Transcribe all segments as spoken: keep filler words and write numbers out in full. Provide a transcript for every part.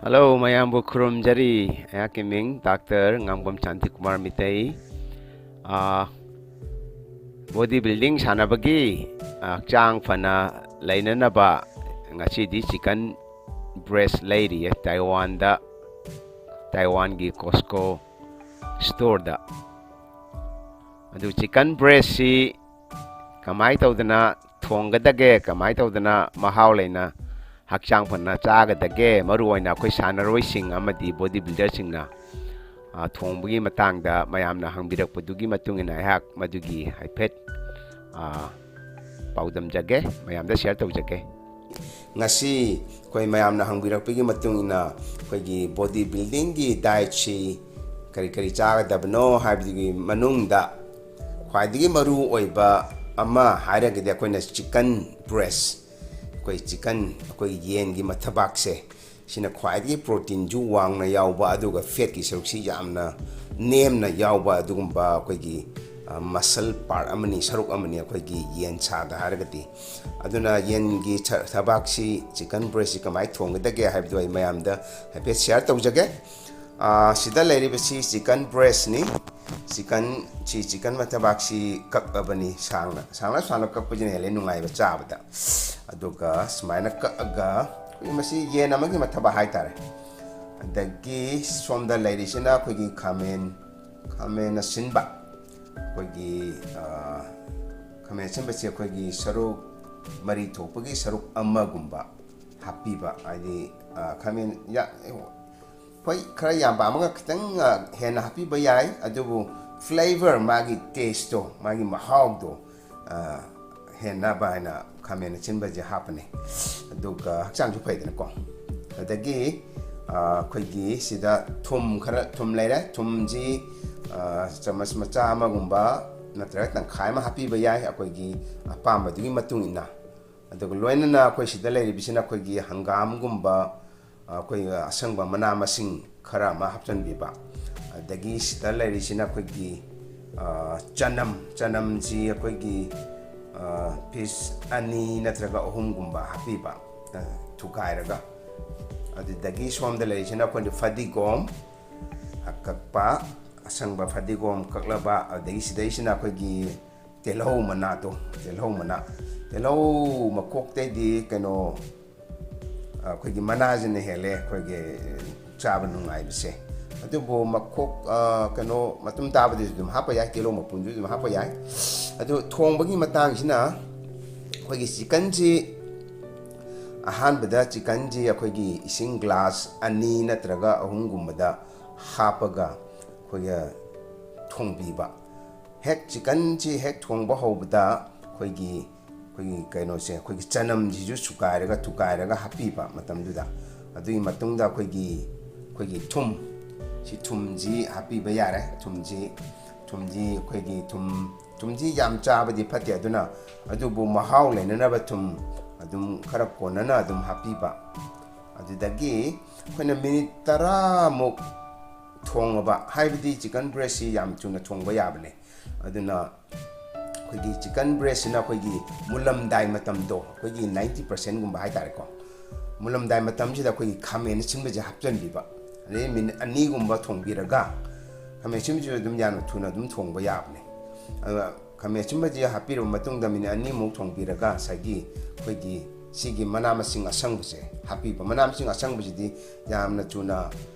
Hello, ꯃꯌꯥꯝꯕꯨ ꯈꯨꯔꯨꯝꯖꯔꯤ꯫ ꯑꯩꯍꯥꯛꯀꯤ ꯃꯤꯡ ꯗꯥꯛꯇꯔ ꯉꯥꯡꯕꯝ ꯁꯥꯟꯇꯤꯀꯨꯃꯥꯔ ꯃꯤꯇꯩ꯫ ꯑꯥ, ꯕꯣꯗꯤ ꯕꯤꯜꯗꯤꯡ ꯁꯥꯟꯅꯕꯒꯤ, ꯑꯥ, ꯍꯛꯆꯥꯡ ꯐꯅ ꯂꯩꯅꯅꯕ ꯉꯁꯤꯗꯤ ꯆꯤꯀꯟ ꯕ꯭ꯔꯦꯁ ꯂꯩꯔꯤꯌꯦ ꯇꯥꯏꯋꯥꯟꯗ, ꯇꯥꯏꯋꯥꯟꯒꯤ ꯀꯣꯁꯀꯣ ꯁ꯭ꯇꯣꯔꯗ꯫ ꯑꯗꯨ ꯆꯤꯀꯟ ꯕ꯭ꯔꯦꯁꯁꯤ ꯀꯃꯥꯏꯅ ꯇꯧꯗꯅ ꯊꯣꯡꯒꯗꯒꯦ, ꯀꯃꯥꯏꯅ ꯇꯧꯗꯅ ꯃꯍꯥꯎ ꯂꯩꯅ ꯍꯛꯆꯥꯡ ꯐꯅ ꯆꯥꯒꯗꯒꯦ, ꯃꯔꯨꯑꯣꯏꯅ ꯑꯩꯈꯣꯏ ꯁꯥꯟꯅꯔꯣꯏꯁꯤꯡ ꯑꯃꯗꯤ ꯕꯣꯗꯤ ꯕꯤꯜꯗꯔꯁꯤꯡꯅ, ꯑ, ꯊꯣꯡꯕꯒꯤ ꯃꯇꯥꯡꯗ ꯃꯌꯥꯝꯅ ꯍꯪꯕꯤꯔꯛꯄꯗꯨꯒꯤ ꯃꯇꯨꯡ ꯏꯟꯅ ꯑꯩꯍꯥꯛ ꯃꯗꯨꯒꯤ ꯍꯥꯏꯐꯦꯠ, ꯑ, ꯄꯥꯎꯗꯝꯖꯒꯦ, ꯃꯌꯥꯝꯗ ꯁꯤꯌꯔ ꯇꯧꯖꯒꯦ꯫ ꯉꯁꯤ ꯑꯩꯈꯣꯏ ꯃꯌꯥꯝꯅ ꯍꯪꯕꯤꯔꯛꯄꯒꯤ ꯃꯇꯨꯡ ꯏꯟꯅ ꯑꯩꯈꯣꯏꯒꯤ ꯕꯣꯗꯤ ꯕꯤꯜꯗꯤꯡꯒꯤ ꯗꯥꯏꯠꯁꯤ ꯀꯔꯤ ꯀꯔꯤ ꯆꯥꯒꯗꯕꯅꯣ ꯍꯥꯏꯕꯗꯨꯒꯤ ꯃꯅꯨꯡꯗ ꯈ꯭ꯋꯥꯏꯗꯒꯤ ꯃꯔꯨ ꯑꯣꯏꯕ ꯑꯃ ꯍꯥꯏꯔꯒꯗꯤ ꯑꯩꯈꯣꯏꯅ ꯆꯤꯀꯟ ꯕ꯭ꯔꯦꯁ, ꯑꯩꯈꯣꯏ ꯆꯤꯀꯟ, ꯑꯩꯈꯣꯏ ꯌꯦꯟꯒꯤ ꯃꯊꯕꯥꯛꯁꯦ, ꯁꯤꯅ ꯈ꯭ꯋꯥꯏꯗꯒꯤ ꯄ꯭ꯔꯣꯇꯤꯟꯁꯨ ꯋꯥꯡꯅ ꯌꯥꯎꯕ, ꯑꯗꯨꯒ ꯐꯦꯠꯀꯤ ꯁꯔꯨꯛꯁꯤ ꯌꯥꯝꯅ ꯅꯦꯝꯅ ꯌꯥꯎꯕ ꯑꯗꯨꯒꯨꯝꯕ ꯑꯩꯈꯣꯏꯒꯤ, ꯑ, ꯃꯁꯜ ꯄꯥꯔꯠ ꯑꯃꯅꯤ, ꯁꯔꯨꯛ ꯑꯃꯅꯤ ꯑꯩꯈꯣꯏꯒꯤ ꯌꯦꯟ ꯁꯥꯗ ꯍꯥꯏꯔꯒꯗꯤ꯫ ꯑꯗꯨꯅ ꯌꯦꯟꯒꯤ ꯊ-, ꯊꯕꯥꯛꯁꯤ, ꯆꯤꯀꯟ ꯕ꯭ꯔꯦꯁꯁꯤ ꯀꯃꯥꯏꯅ ꯊꯣꯡꯒꯗꯒꯦ ꯍꯥꯏꯕꯗꯨ ꯑꯩ ꯃꯌꯥꯝꯗ ꯍꯥꯏꯐꯦꯠ ꯁꯤꯌꯔ ꯇꯧꯖꯒꯦ꯫ ꯑ, ꯁꯤꯗ ꯂꯩꯔꯤꯕꯁꯤ ꯆꯤꯀꯟ ꯕ꯭ꯔꯦꯁꯅꯤ꯫ ꯆꯤꯀꯟ, ꯁꯤ ꯆꯤꯀꯟ ꯃꯊꯕꯥꯛꯁꯤ ꯀꯛꯑꯕꯅꯤ ꯁꯥꯡꯅ꯫ ꯁꯥꯡꯂꯞ ꯁꯥꯡꯂꯞ ꯀꯛꯄꯁꯤꯅ ꯍꯦꯜꯂꯦ ꯅꯨꯡꯉꯥꯏꯕ ꯆꯥꯕꯗ꯫ ꯑꯗꯨꯒ ꯁꯨꯃꯥꯏꯅ ꯀꯛꯑꯒ ꯑꯩꯈꯣꯏ ꯃꯁꯤ ꯌꯦꯟ ꯑꯃꯒꯤ ꯃꯊꯕꯥꯛ ꯍꯥꯏꯇꯥꯔꯦ꯫ ꯑꯗꯒꯤ ꯁꯣꯝꯗ ꯂꯩꯔꯤꯁꯤꯅ ꯑꯩꯈꯣꯏꯒꯤ ꯈꯥꯃꯦꯟ, ꯈꯥꯃꯦꯟ ꯑꯁꯤꯟꯕ꯫ ꯑꯩꯈꯣꯏꯒꯤ, ꯑ, ꯈꯥꯃꯦꯟ ꯑꯁꯤꯟꯕꯁꯤ ꯑꯩꯈꯣꯏꯒꯤ ꯁꯔꯨꯛ ꯃꯔꯤ ꯊꯣꯛꯄꯒꯤ ꯁꯔꯨꯛ ꯑꯃꯒꯨꯝꯕ ꯍꯥꯞꯄꯤꯕ, ꯍꯥꯏꯗꯤ, ꯑ, ꯈꯥꯃꯦꯟ ꯌꯥ-, ꯍꯣꯏ, ꯈꯔ ꯌꯥꯝꯕ ꯑꯃꯒ ꯈꯤꯇꯪ, ꯑ, ꯍꯦꯟꯅ ꯍꯥꯞꯄꯤꯕ ꯌꯥꯏ, ꯑꯗꯨꯕꯨ ꯐ꯭ꯂꯦꯕꯔ, ꯃꯥꯒꯤ ꯇꯦꯁꯇꯣ, ꯃꯥꯒꯤ ꯃꯍꯥꯎꯗꯣ, ꯑ, ꯍꯦꯟꯅꯕ ꯍꯥꯏꯅ ꯈꯥꯃꯦꯟ ꯑꯁꯤꯟꯕꯁꯦ ꯍꯥꯞꯄꯅꯤ꯫ ꯑꯗꯨꯒ ꯍꯛꯆꯥꯡꯁꯨ ꯐꯩꯗꯅꯀꯣ꯫ ꯑꯗꯒꯤ, ꯑ, ꯑꯩꯈꯣꯏꯒꯤ ꯁꯤꯗ ꯊꯨꯝ ꯈꯔ, ꯊꯨꯝ ꯂꯩꯔꯦ꯫ ꯊꯨꯝꯁꯤ, ꯑ, ꯆꯃꯁ ꯃꯆꯥ ꯑꯃꯒꯨꯝꯕ ꯅꯠꯇ꯭ꯔꯒ ꯇꯪꯈꯥꯏ ꯑꯃ ꯍꯥꯞꯄꯤꯕ ꯌꯥꯏ, ꯑꯩꯈꯣꯏꯒꯤ ꯑꯄꯥꯝꯕꯗꯨꯒꯤ ꯃꯇꯨꯡ ꯏꯟꯅ꯫ ꯑꯗꯨꯒ ꯂꯣꯏꯅꯅ ꯑꯩꯈꯣꯏ ꯁꯤꯗ ꯂꯩꯔꯤꯕꯁꯤꯅ ꯑꯩꯈꯣꯏꯒꯤ ꯍꯪꯒꯥꯝꯒꯨꯝꯕ, ꯑꯩꯈꯣꯏ ꯑꯁꯪꯕ ꯃꯅꯥ ꯃꯁꯤꯡ ꯈꯔ ꯑꯃ ꯍꯥꯞꯆꯤꯟꯕꯤꯕ꯫ ꯑꯗꯒꯤ ꯁꯤꯗ ꯂꯩꯔꯤꯁꯤꯅ ꯑꯩꯈꯣꯏꯒꯤ, ꯑ, ꯆꯅꯝ, ꯆꯅꯝꯁꯤ ꯑꯩꯈꯣꯏꯒꯤ, ꯑ, ꯄꯤꯁ ꯑꯅꯤ ꯅꯠꯇ꯭ꯔꯒ ꯑꯍꯨꯝꯒꯨꯝꯕ ꯍꯥꯞꯄꯤꯕ, ꯑ, ꯊꯨꯒꯥꯏꯔꯒ꯫ ꯑꯗꯨꯗꯒꯤ ꯁꯣꯝꯗ ꯂꯩꯔꯤꯁꯤꯅ ꯑꯩꯈꯣꯏꯅ ꯐꯗꯤꯒꯣꯝ ꯑꯀꯛꯄ, ꯑꯁꯪꯕ ꯐꯗꯤꯒꯣꯝ ꯀꯛꯂꯕ, ꯑꯗꯨꯗꯒꯤ ꯁꯤꯗꯩꯁꯤꯅ ꯑꯩꯈꯣꯏꯒꯤ ꯇꯤꯜꯍꯧ ꯃꯅꯥꯗꯣ, ꯇꯤꯜꯍꯧ ꯃꯅꯥ, ꯇꯤꯜꯍꯧ ꯃꯈꯣꯛꯇꯩꯗꯤ ꯀꯩꯅꯣ, ꯑꯩꯈꯣꯏꯒꯤ ꯃꯅꯥꯁꯤꯅ ꯍꯦꯜꯂꯦ ꯑꯩꯈꯣꯏꯒꯤ ꯆꯥꯕ ꯅꯨꯡꯉꯥꯏꯕꯁꯦ꯫ ꯑꯗꯨꯕꯨ ꯃꯈꯣꯛ, ꯑ, ꯀꯩꯅꯣ, ꯃꯇꯨꯝ ꯇꯥꯕꯗꯨꯁꯨ ꯑꯗꯨꯝ ꯍꯥꯞꯄ ꯌꯥꯏ, ꯇꯤꯜꯍꯧ ꯃꯄꯨꯝꯗꯨꯁꯨ ꯑꯗꯨꯝ ꯍꯥꯞꯄ ꯌꯥꯏ꯫ ꯑꯗꯨ ꯊꯣꯡꯕꯒꯤ ꯃꯇꯥꯡꯁꯤꯅ ꯑꯩꯈꯣꯏꯒꯤ ꯆꯤꯀꯟꯁꯤ, ꯑꯍꯥꯟꯕꯗ ꯆꯤꯀꯟꯁꯤ ꯑꯩꯈꯣꯏꯒꯤ ꯏꯁꯤꯡ ꯒ꯭ꯂꯥꯁ ꯑꯅꯤ ꯅꯠꯇ꯭ꯔꯒ ꯑꯍꯨꯝꯒꯨꯝꯕꯗ ꯍꯥꯞꯄꯒ ꯑꯩꯈꯣꯏꯒꯤ ꯊꯣꯡꯕꯤꯕ꯫ ꯍꯦꯛ ꯆꯤꯀꯟꯁꯤ ꯍꯦꯛ ꯊꯣꯡꯕ ꯍꯧꯕꯗ ꯑꯩꯈꯣꯏꯒꯤ, ꯑꯩꯈꯣꯏꯒꯤ ꯀꯩꯅꯣꯁꯦ, ꯑꯩꯈꯣꯏꯒꯤ ꯆꯅꯝꯁꯤꯁꯨ ꯁꯨꯒꯥꯏꯔꯒ, ꯊꯨꯒꯥꯏꯔꯒ ꯍꯥꯞꯄꯤꯕ ꯃꯇꯝꯗꯨꯗ꯫ ꯑꯗꯨꯒꯤ ꯃꯇꯨꯡꯗ ꯑꯩꯈꯣꯏꯒꯤ, ꯑꯩꯈꯣꯏꯒꯤ ꯊꯨꯝ, ꯁꯤ ꯊꯨꯝꯁꯤ ꯍꯥꯞꯄꯤꯕ ꯌꯥꯔꯦ꯫ ꯊꯨꯝꯁꯤ, ꯊꯨꯝꯁꯤ ꯑꯩꯈꯣꯏꯒꯤ ꯊꯨꯝ, ꯊꯨꯝꯁꯤ ꯌꯥꯝ ꯆꯥꯕꯗꯤ ꯐꯠꯇꯦ, ꯑꯗꯨꯅ ꯑꯗꯨꯕꯨ ꯃꯍꯥꯎ ꯂꯩꯅꯅꯕ ꯊꯨꯝ ꯑꯗꯨꯝ ꯈꯔ ꯀꯣꯟꯅꯅ ꯑꯗꯨꯝ ꯍꯥꯞꯄꯤꯕ꯫ ꯑꯗꯨꯗꯒꯤ ꯑꯩꯈꯣꯏꯅ ꯃꯤꯅꯤꯠ ꯇꯔꯥꯃꯨꯛ ꯊꯣꯡꯉꯕ, ꯍꯥꯏꯕꯗꯤ ꯆꯤꯀꯟ ꯕ꯭ꯔꯦꯁꯁꯤ ꯌꯥꯝ ꯊꯨꯅ ꯊꯣꯡꯕ ꯌꯥꯕꯅꯦ꯫ ꯑꯗꯨꯅ ꯑꯩꯈꯣꯏꯒꯤ ꯆꯤꯀꯟ ꯕ꯭ꯔꯦꯁꯁꯤꯅ ꯑꯩꯈꯣꯏꯒꯤ ꯃꯨꯜꯂꯝꯗꯥꯏ ꯃꯇꯝꯗꯣ, ꯑꯩꯈꯣꯏꯒꯤ ꯅꯥꯏꯟꯇꯤ ꯄꯥꯔꯁꯦꯟꯒꯨꯝꯕ ꯍꯥꯏꯇꯥꯔꯦꯀꯣ, ꯃꯨꯜꯂꯝꯗꯥꯏ ꯃꯇꯝꯁꯤꯗ ꯑꯩꯈꯣꯏꯒꯤ ꯈꯥꯃꯦꯟ ꯑꯁꯤꯟꯕꯁꯦ ꯍꯥꯞꯆꯤꯟꯕꯤꯕ꯫ ꯑꯗꯩ ꯃꯤꯅꯤꯠ ꯑꯅꯤꯒꯨꯝꯕ ꯊꯣꯡꯕꯤꯔꯒ, ꯈꯥꯃꯦꯟ ꯑꯁꯤꯟꯕꯁꯤꯁꯨ ꯑꯗꯨꯝ ꯌꯥꯝꯅ ꯊꯨꯅ ꯑꯗꯨꯝ ꯊꯣꯡꯕ ꯌꯥꯕꯅꯦ꯫ ꯑꯗꯨꯒ ꯈꯥꯃꯦꯟ ꯑꯁꯤꯟꯕꯁꯤ ꯍꯥꯞꯄꯤꯔꯕ ꯃꯇꯨꯡꯗ ꯃꯤꯅꯤꯠ ꯑꯅꯤꯃꯨꯛ ꯊꯣꯡꯕꯤꯔꯒ ꯉꯁꯥꯏꯒꯤ ꯑꯩꯈꯣꯏꯒꯤ ꯁꯤꯒꯤ ꯃꯅꯥ ꯃꯁꯤꯡ ꯑꯁꯪꯕꯁꯦ ꯍꯥꯞꯄꯤꯕ꯫ ꯃꯅꯥ ꯃꯁꯤꯡ ꯑꯁꯪꯕꯁꯤꯗꯤ ꯌꯥꯝꯅ ꯊꯨꯅ,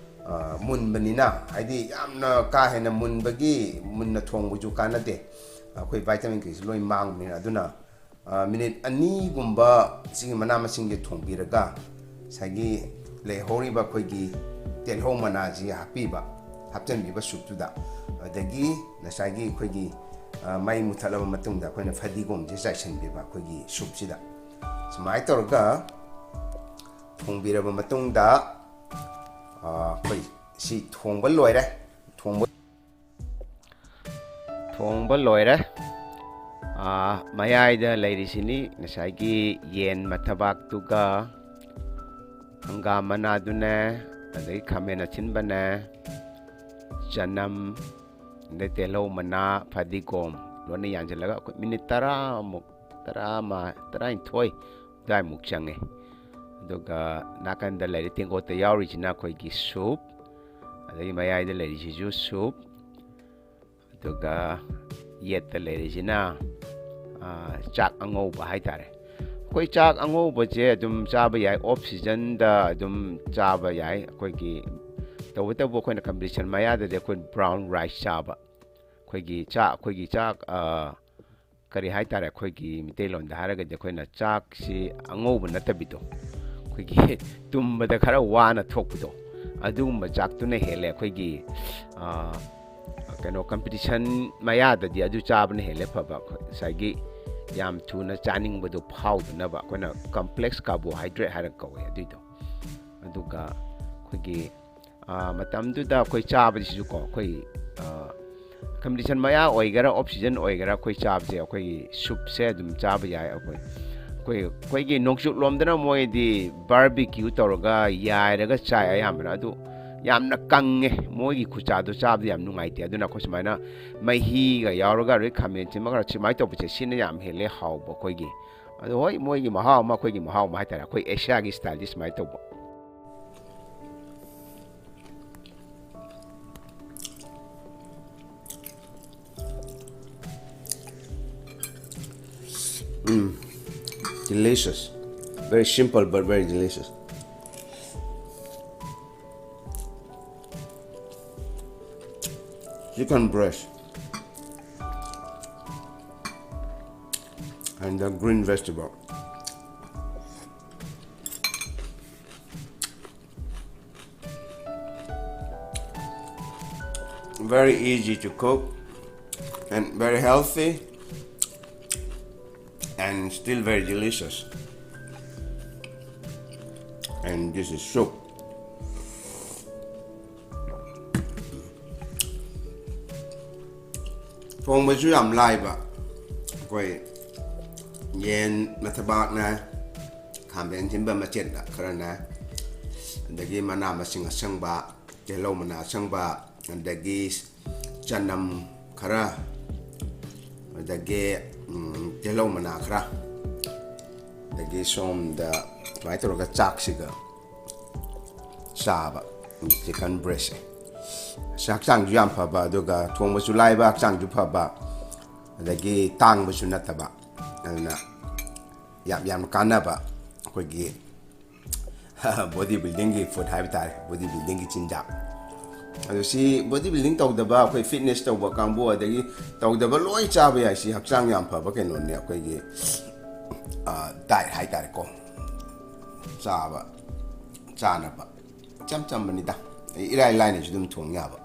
ꯑ, ꯃꯨꯟꯕꯅꯤꯅ, ꯍꯥꯏꯗꯤ ꯌꯥꯝꯅ ꯀꯥ ꯍꯦꯟꯅ ꯃꯨꯟꯕꯒꯤ, ꯃꯨꯟꯅ ꯊꯣꯡꯕꯁꯨ ꯀꯥꯟꯅꯗꯦ, ꯑꯩꯈꯣꯏ ꯚꯥꯏꯇꯥꯃꯤꯟ ꯀꯩꯁꯨ ꯂꯣꯏ ꯃꯥꯡꯕꯅꯤꯅ꯫ ꯑꯗꯨꯅ, ꯑ, ꯃꯤꯅꯤꯠ ꯑꯅꯤꯒꯨꯝꯕ ꯁꯤꯒꯤ ꯃꯅꯥ ꯃꯁꯤꯡꯁꯦ ꯊꯣꯡꯕꯤꯔꯒ ꯉꯁꯥꯏꯒꯤ ꯂꯩꯍꯧꯔꯤꯕ ꯑꯩꯈꯣꯏꯒꯤ ꯇꯤꯜꯍꯧ ꯃꯅꯥꯁꯤ ꯍꯥꯞꯄꯤꯕ, ꯍꯥꯞꯆꯤꯟꯕꯤꯕ ꯁꯨꯞꯇꯨꯗ꯫ ꯑꯗꯒꯤ ꯉꯁꯥꯏꯒꯤ ꯑꯩꯈꯣꯏꯒꯤ, ꯑ, ꯃꯩ ꯃꯨꯊꯠꯂꯕ ꯃꯇꯨꯡꯗ ꯑꯩꯈꯣꯏꯅ ꯐꯗꯤꯒꯣꯝꯁꯦ ꯆꯥꯏꯁꯤꯟꯕꯤꯕ ꯑꯩꯈꯣꯏꯒꯤ ꯁꯨꯞꯁꯤꯗ꯫ ꯁꯨꯃꯥꯏꯅ ꯇꯧꯔꯒ ꯊꯣꯡꯕꯤꯔꯕ ꯃꯇꯨꯡꯗ, ꯑ, ꯑꯩꯈꯣꯏ ꯁꯤ ꯊꯣꯡꯕ ꯂꯣꯏꯔꯦ꯫ ꯊꯣꯡꯕ, ꯊꯣꯡꯕ ꯂꯣꯏꯔꯦ꯫ ꯑ, ꯃꯌꯥꯏꯗ ꯂꯩꯔꯤꯁꯤꯅꯤ ꯉꯁꯥꯏꯒꯤ ꯌꯦꯟ ꯃꯊꯕꯥꯛꯇꯨꯒ, ꯍꯪꯒꯥꯝ ꯃꯅꯥꯗꯨꯅꯦ, ꯑꯗꯒꯤ ꯈꯥꯃꯦꯟ ꯑꯁꯤꯟꯕꯅꯦ, ꯆꯅꯝ, ꯑꯗꯩ ꯇꯤꯜꯍꯧ ꯃꯅꯥ, ꯐꯗꯤꯒꯣꯝ ꯂꯣꯏꯅ ꯌꯥꯟꯁꯤꯜꯂꯒ ꯑꯩꯈꯣꯏ ꯃꯤꯅꯤꯠ ꯇꯔꯥꯃꯨꯛ, ꯇꯔꯥꯃ-, ꯇꯔꯥꯅꯤꯊꯣꯏ ꯑꯗꯨꯋꯥꯏꯃꯨꯛ ꯆꯪꯉꯦ꯫ ꯑꯗꯨꯒ ꯅꯥꯀꯟꯗ ꯂꯩꯔꯤ ꯇꯦꯡꯀꯣꯠꯇ ꯌꯥꯎꯔꯤꯁꯤꯅ ꯑꯩꯈꯣꯏꯒꯤ soup, ꯑꯗꯒꯤ ꯃꯌꯥꯏꯗ ꯂꯩꯔꯤꯁꯤꯁꯨ soup, ꯑꯗꯨꯒ ꯌꯦꯠꯇ ꯂꯩꯔꯤꯁꯤꯅ, ꯑꯥ, ꯆꯥꯛ ꯑꯉꯧꯕ ꯍꯥꯏꯇꯥꯔꯦ꯫ ꯑꯩꯈꯣꯏ ꯆꯥꯛ ꯑꯉꯧꯕꯁꯦ ꯑꯗꯨꯝ ꯆꯥꯕ ꯌꯥꯏ, off seasonꯗ ꯑꯗꯨꯝ ꯆꯥꯕ ꯌꯥꯏ꯫ ꯑꯩꯈꯣꯏꯒꯤ ꯇꯧꯕꯇꯕꯨ ꯑꯩꯈꯣꯏꯅ competition ꯃꯌꯥꯗꯗꯤ ꯑꯩꯈꯣꯏ brown rice ꯆꯥꯕ꯫ ꯑꯩꯈꯣꯏꯒꯤ ꯆꯥꯛ, ꯑꯩꯈꯣꯏꯒꯤ ꯆꯥꯛ, ꯑꯥ, ꯀꯔꯤ ꯍꯥꯏꯇꯥꯔꯦ, ꯑꯩꯈꯣꯏꯒꯤ ꯃꯤꯇꯩꯂꯣꯟꯗ ꯍꯥꯏꯔꯒꯗꯤ ꯑꯩꯈꯣꯏꯅ ꯆꯥꯛꯁꯤ ꯑꯉꯧꯕ ꯅꯠꯇꯕꯤꯗꯣ, ꯑꯩꯈꯣꯏꯒꯤ ꯇꯨꯝꯕꯗ ꯈꯔ ꯋꯥꯅ ꯊꯣꯛꯄꯗꯣ, ꯑꯗꯨꯒꯨꯝꯕ ꯆꯥꯛꯇꯨꯅ ꯍꯦꯜꯂꯦ ꯑꯩꯈꯣꯏꯒꯤ, ꯑꯥ, ꯀꯩꯅꯣ, competition ꯃꯌꯥꯗꯗꯤ ꯑꯗꯨ ꯆꯥꯕꯅ ꯍꯦꯜꯂꯦ ꯐꯕ꯫ ꯑꯩꯈꯣꯏ ꯉꯁꯥꯏꯒꯤ ꯌꯥꯝ ꯊꯨꯅ ꯆꯥꯅꯤꯡꯕꯗꯣ ꯐꯥꯎꯗꯅꯕ ꯑꯩꯈꯣꯏꯅ complex carbohydrate ꯍꯥꯏꯔꯒ ꯀꯧꯋꯦ ꯑꯗꯨꯏꯗꯣ꯫ ꯑꯗꯨꯒ ꯑꯩꯈꯣꯏꯒꯤ, ꯑꯥ, ꯃꯇꯝꯗꯨꯗ ꯑꯩꯈꯣꯏ ꯆꯥꯕꯁꯤꯁꯨꯀꯣ, ꯑꯩꯈꯣꯏ, ꯑꯥ, competition ꯃꯌꯥ ꯑꯣꯏꯒꯦꯔꯥ, off season ꯑꯣꯏꯒꯦꯔꯥ, ꯑꯩꯈꯣꯏ ꯆꯥꯕꯁꯦ, ꯑꯩꯈꯣꯏꯒꯤ soupꯁꯦ ꯑꯗꯨꯝ ꯆꯥꯕ ꯌꯥꯏ꯫ ꯑꯩꯈꯣꯏ, ꯑꯩꯈꯣꯏ, ꯑꯩꯈꯣꯏꯒꯤ ꯅꯣꯡꯆꯨꯞ ꯂꯣꯝꯗꯅ ꯃꯣꯏꯗꯤ barbecue ꯇꯧꯔꯒ ꯌꯥꯏꯔꯒ ꯆꯥꯏ ꯑꯌꯥꯝꯕꯅ꯫ ꯑꯗꯨ ꯌꯥꯝꯅ ꯀꯪꯉꯦ, ꯃꯣꯏꯒꯤ ꯈꯨꯆꯥꯗꯣ ꯆꯥꯕꯗ ꯌꯥꯝ ꯅꯨꯡꯉꯥꯏꯇꯦ꯫ ꯑꯗꯨꯅ ꯑꯩꯈꯣꯏ ꯁꯨꯃꯥꯏꯅ ꯃꯍꯤꯒ ꯌꯥꯎꯔꯒ, ꯑꯗꯩ ꯈꯥꯃꯦꯟ ꯑꯁꯤꯟꯕꯒ ꯁꯨꯃꯥꯏꯅ ꯇꯧꯕꯁꯦ, ꯁꯤꯅ ꯌꯥꯝ ꯍꯦꯜꯂꯦ ꯍꯥꯎꯕ ꯑꯩꯈꯣꯏꯒꯤ꯫ ꯑꯗꯣ ꯍꯣꯏ, ꯃꯣꯏꯒꯤ ꯃꯍꯥꯎ ꯑꯃ, ꯑꯩꯈꯣꯏꯒꯤ ꯃꯍꯥꯎ ꯑꯃ ꯍꯥꯏꯇꯥꯔꯦ꯫ ꯑꯩꯈꯣꯏ ꯑꯦꯁꯤꯌꯥꯒꯤ styleꯗꯤ ꯁꯨꯃꯥꯏꯅ ꯇꯧꯕ꯫ Mm. Delicious. Very simple but very delicious. Chicken breast and the green vegetable. Very easy to cook and very healthy and still very delicious. And this is soup. ꯊꯣꯡꯕꯁꯨ ꯌꯥꯝ ꯂꯥꯏꯕ꯫ ꯑꯩꯈꯣꯏ ꯌꯦꯟ ꯃꯊꯕꯥꯛꯅꯦ, ꯈꯥꯃꯦꯟ ꯑꯁꯤꯟꯕ ꯃꯆꯦꯠ ꯈꯔꯅꯦ, ꯑꯗꯒꯤ ꯃꯅꯥ ꯃꯁꯤꯡ ꯑꯁꯪꯕ, ꯇꯤꯜꯍꯧ ꯃꯅꯥ ꯑꯁꯪꯕ, ꯑꯗꯒꯤ ꯆꯅꯝ ꯈꯔ, ꯑꯗꯒꯤ, ꯎꯝ, ꯇꯤꯜꯍꯧ ꯃꯅꯥ ꯈꯔ, ꯑꯗꯒꯤ ꯁꯣꯝꯗ ꯁꯨꯃꯥꯏꯅ ꯇꯧꯔꯒ ꯆꯥꯛꯁꯤꯒ ꯆꯥꯕ ꯆꯤꯀꯟ ꯕ꯭ꯔꯦꯁꯁꯦ꯫ ꯑꯁꯤ ꯍꯛꯆꯥꯡꯁꯨ ꯌꯥꯝ ꯐꯕ, ꯑꯗꯨꯒ ꯊꯣꯡꯕꯁꯨ ꯂꯥꯏꯕ, ꯍꯛꯆꯥꯡꯁꯨ ꯐꯕ, ꯑꯗꯒꯤ ꯇꯥꯡꯕꯁꯨ ꯅꯠꯇꯕ, ꯑꯗꯨꯅ ꯌꯥꯝ ꯌꯥꯝ ꯀꯥꯟꯅꯕ ꯑꯩꯈꯣꯏꯒꯤ ꯕꯣꯗꯤ ꯕꯤꯜꯗꯤꯡꯒꯤ ꯐꯨꯗ ꯍꯥꯏꯕ ꯇꯥꯔꯦ, ꯕꯣꯗꯤ ꯕꯤꯜꯗꯤꯡꯒꯤ ꯆꯤꯟꯖꯥꯛ꯫ ꯑꯗꯨ ꯁꯤ ꯕꯣꯗꯤ ꯕꯤꯜꯗꯤꯡ ꯇꯧꯗꯕ, ꯑꯩꯈꯣꯏ ꯐꯤꯠꯅꯦꯁ ꯇꯧꯕ ꯀꯥꯡꯕꯨ, ꯑꯗꯒꯤ ꯇꯧꯗꯕ ꯂꯣꯏ ꯆꯥꯕ ꯌꯥꯏ꯫ ꯁꯤ ꯍꯛꯆꯥꯡ ꯌꯥꯝ ꯐꯕ ꯀꯩꯅꯣꯅꯦ, ꯑꯩꯈꯣꯏꯒꯤ ꯗꯥꯏꯠ ꯍꯥꯏꯇꯥꯔꯦꯀꯣ, ꯆꯥꯕ ꯆꯥꯅꯕ ꯏꯆꯝ ꯆꯝꯕꯅꯤꯗ꯫ ꯑꯩ ꯏꯔꯥꯏ ꯂꯥꯏꯅꯁꯨ ꯑꯗꯨꯝ ꯊꯣꯡ ꯌꯥꯕ꯫